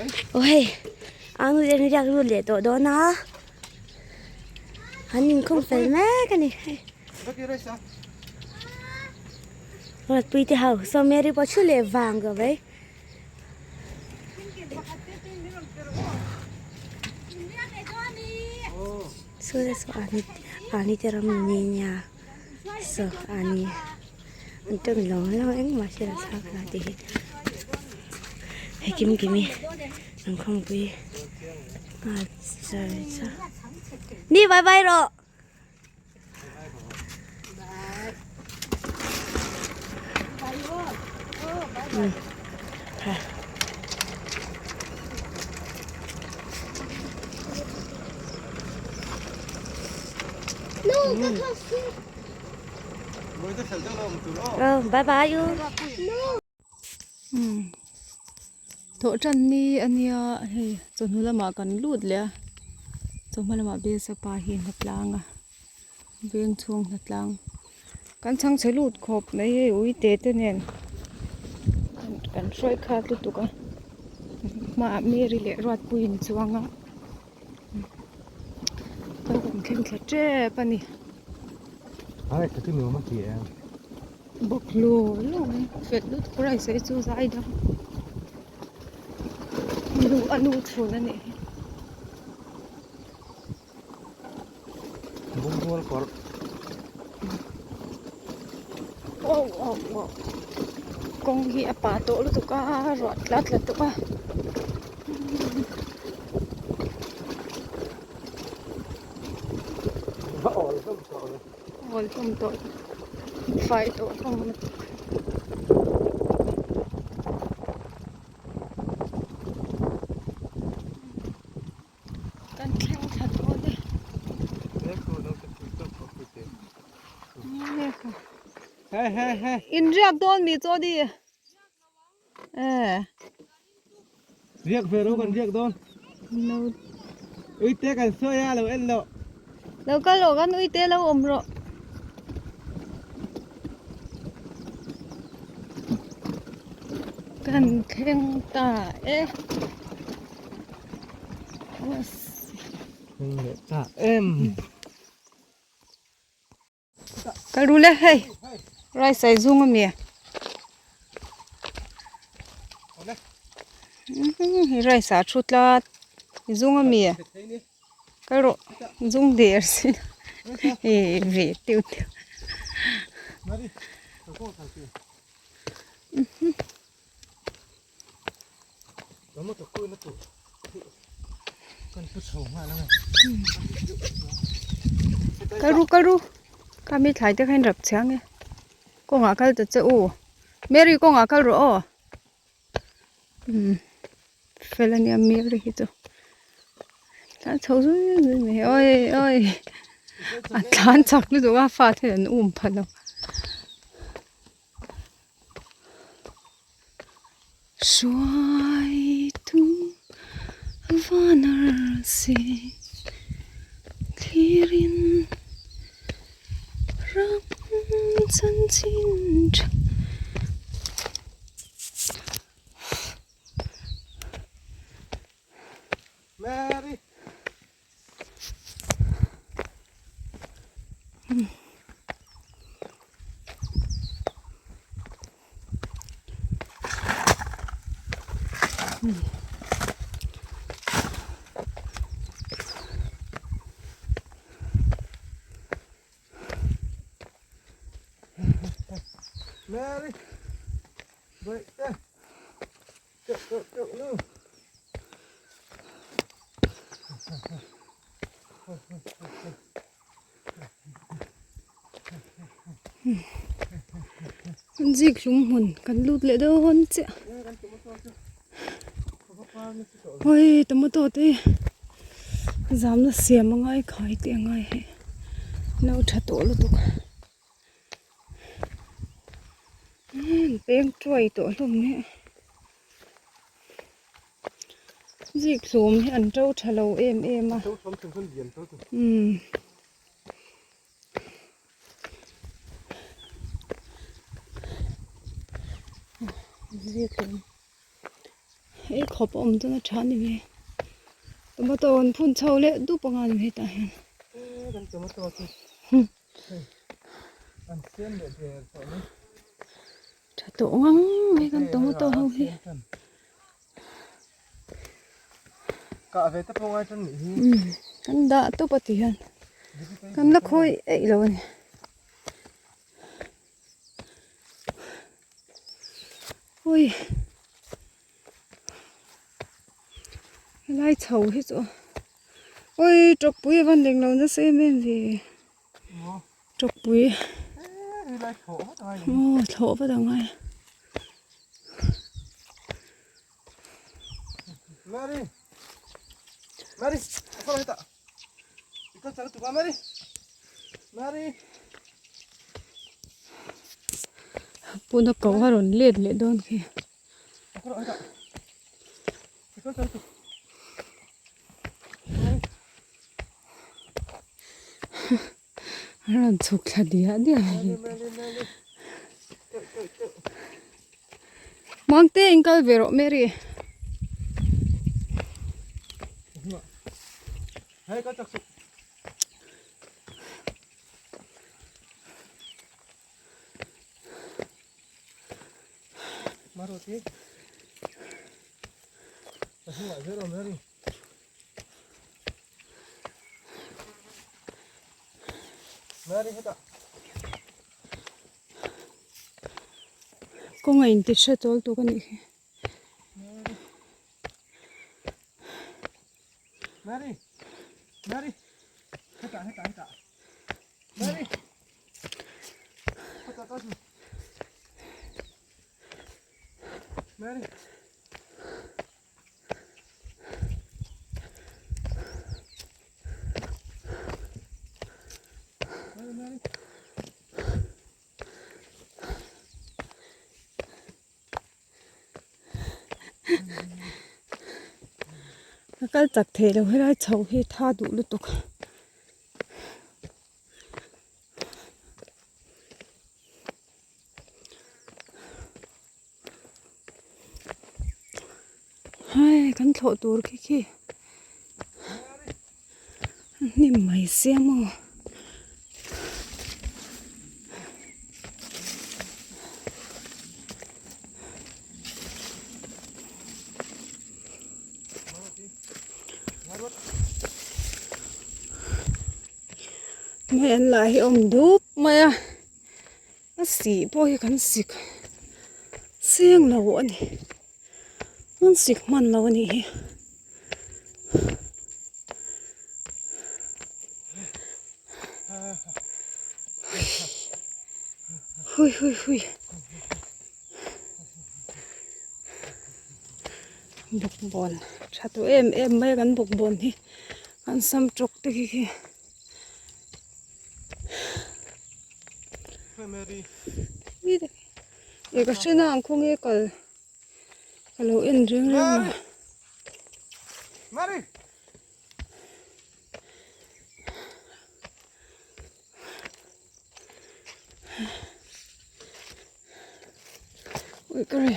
Aw hei anu te an riak lut leh tawh dawn a an inkhawm fel mek a ni hei Ruatpui te ho saw Mary pawh thu leh vang ka vei. Saw te saw ani ani te ram ni nia saw ani an tawng lawng lawng engmah hriat a thlak la tih hi hei kim kimi an khawmpui nghal char char ni bye bye rawh. Bye bye you. Thawh tan ni a nia hei chawhnu lamah kan lut leh a chawhma lamah biasa pa hi a tlang a veng chhung hna tlang kan chhang chhe lut khawp mai hei ui te te nen kan hruai khat lutuk a hmaah Mary leh Ruatpuii in chuang a kan thleng thla tep a ni. Bawkhlaw lawng fel lutuk rice hi chu zai dang nu a nu chhun a nih hi. Bungbual kawr. Aw aw aw kawng hi a pah tawh lutuk a ruah tla tla tawh a. Va awl hlawm tawh ve. Awl hlawm tawh fai tawh hlawm lutuk. Kan thleng thla dawn e. In riak dawn mi chaw di. Eh. Riak ve ro kan riak dawn. No. Uite kan sawi a lo en lo. Lo kal lo kan uite lo awm rawh. Kan thleng ta e. Thleng leh ta em. Kal ru le hei rice ai zung ami hei rice ah thu tlat zung ami kal rawh zung der si hei ve teuh teuh. Kal ru kal ru kha mi thlai te kha in rap chiang e kawngah kal ta che u Mary kawngah kal rawh aw umm fel ania Mary hi chu tlan chho zui zui mai awi awi a tlan chak lutuk a fate an um pha lo. Hruaitu vanar si thlirin ram chanchin tha. Mary. Mary. Wait there. Go, go, go, no. Zik hlum hmun kan lut leh dawn chiah hawi tomato te zamna siam a ngai khai tih a ngai hei no tha tawh lutuk peng tuai tawh hlawm mai a. Zik hlum hi an to tha lo em em a umm zik hlum Ei khawp a awm chuan a tha a ni mai. Tomato an phun chho leh dup anga ni mai tah hian. Tha tawh ngang mai kan tomato ho hi. Kah ve te pawh ngai tan nih hi. Kan dah tawp a ti hian kan la khawi eih lo a ni. Ui helai chho hi chu ui tawkpui a van leng lo nasa em em ve tawkpui aw thlawh vat ang ai. Mary Mary ako heta Ikaw sa tuka Mary Mary Puna ko a rawn let leh dawn khi. A rawn chhuk thla diah diah a ni. Muangte in kal ve rawh Mary. Kawng a inti hre tawl tuk a nih hi. Ka kal chak theih loh helai chho hi tha duh lutuk. Hai kan thlawh tur khi khi a hnim mai sia maw. Hei an lah hi a awm dup mai a. A sih pawh hi kan sik seng lo a ni an sik hman lo a nih hi. Hui hui hui bawkbawn tha tawh em em mai a kan bawkbawn hi an sam tawk te khi khi. Ih ka hre na ang khawnge kal ka lo en reng reng a. Ui ka ri.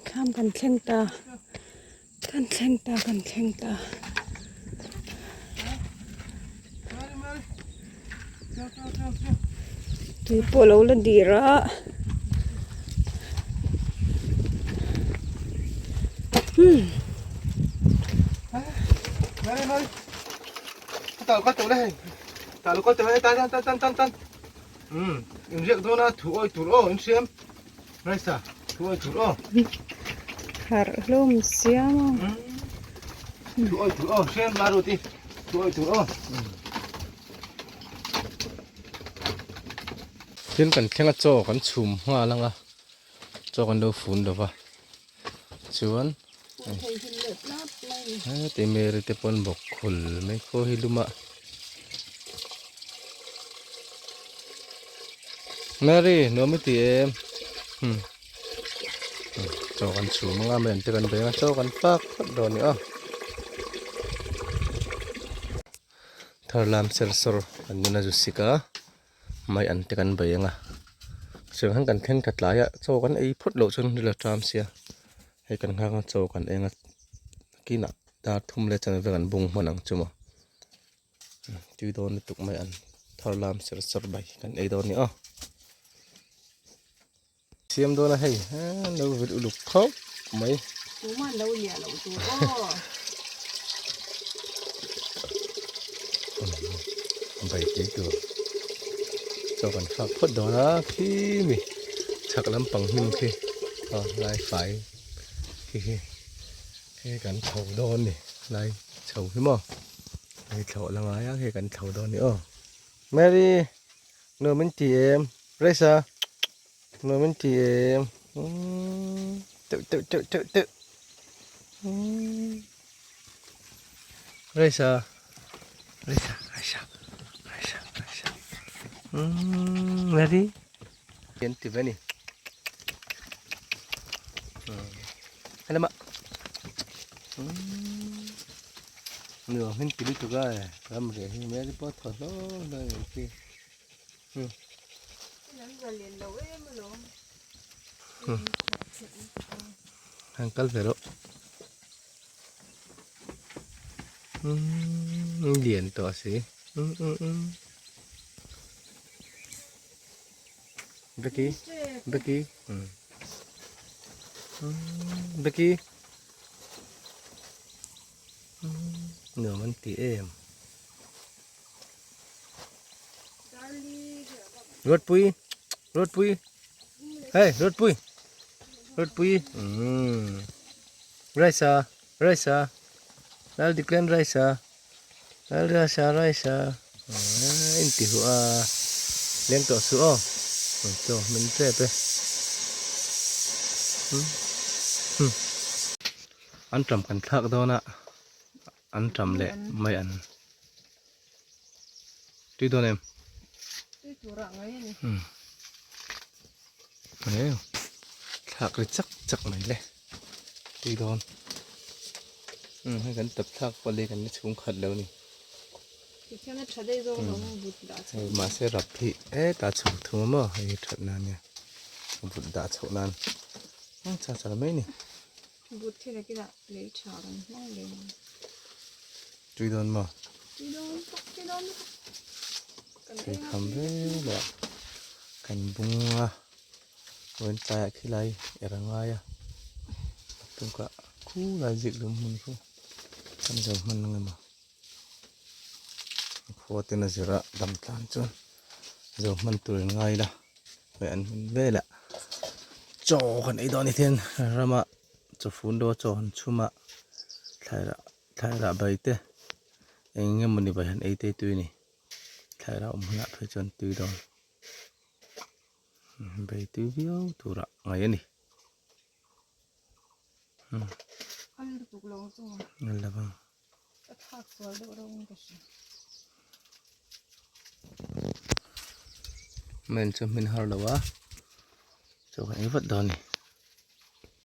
Thlam kan thleng ta kan thleng ta kan thleng ta. Tui pawh a lo la dir a. Harh hlawm sia maw. Thil kan thleng a chaw kan chhum nghal ang a chaw kan lo fun lo va chuan. Heti Mary te pawn bawk khul mai khaw hi lum a. Mary nuam i ti em? Hmm. Chaw kan chhum anga men te kan bei anga chaw kan fak phawt dawn ni aw. Thar lam ser sawr kan nuna zu sik a. Mai an te kan bei anga chuan khan kan thleng tha tlai a chaw kan ei phawt loh chuan ril a ṭam sia hei kan nghak a chaw kan eng a kinah dar thum leh chanve kan bung hman ang chu maw tui dawn lutuk mai an thar lam ser sawr mai kan ei dawn a ni aw. Siam dawn a hei lo vil uluk khawp mai. Tuman lo liah loh tur aw. Bai tui tur chaw kan fak phawt dawn a khi mi chhak lampang hnim khi aw lai fai khi khi khi kan chho dawn ni lai chho hi maw hei thlawh la ngai a hei kan chho dawn ni aw Mary nuam in ti em Raisa. Nuam in ti em teuh teuh teuh teuh teuh Raisa Raisa Raisa Raisa Raisa Ready An ti ve ni Helama Nuam in ti lutuk a ram riah hi Mary pawh thaw hlawm hlawm ang chi. Han kal ve rawh lian tawh a si Becky Becky Becky nuam an ti em. Ruatpui Ruatpui Hey Ruatpui Ruatpui umm Raisa Raisa Lal Declan Raisa Lal Raisa Raisa in ti huh a leng tawh suh aw chaw min tep e an ṭam kan thlak dawn a an ṭam leh mai an. Tui dawn em? Tui tur ah ngai a ni. Umm. Eng thlak ri chak chak mai le. Tui dawn. Umm hei kan tap thlak pawh lei kan la chhung khat lo ni. Tikhian a tha daih zawk lo ang but dah chhoh. Hei mahse rap hi hetah chho thung a maw hei hi that nan nia. But dah chhoh nan ang char char mai ni. But hi nakinah lei tha kan hmang leh ang. Tui dawn maw? Tui dawn tak, tui dawn lutuk. Tui kham vel a, kan bung a, vawiin tlaiah khilai er a ngai a, tukah khulai zik lum hmun khu kan zo hman ang emaw khua ten a zir a dam tlan chuan zo hman tur in ngai la hei an hmun velah chaw kan ei dawn ni hian rama chaw fun dawn a chaw han chhum a thlai rah. Thlairah bai te eng eng emawni bai han ei te tui a ni thlairah awm hunah phei chuan tui dawn bai tui viau turah ngaih a ni men chu hmin har lo a chaw kan ei vat dawn a ni.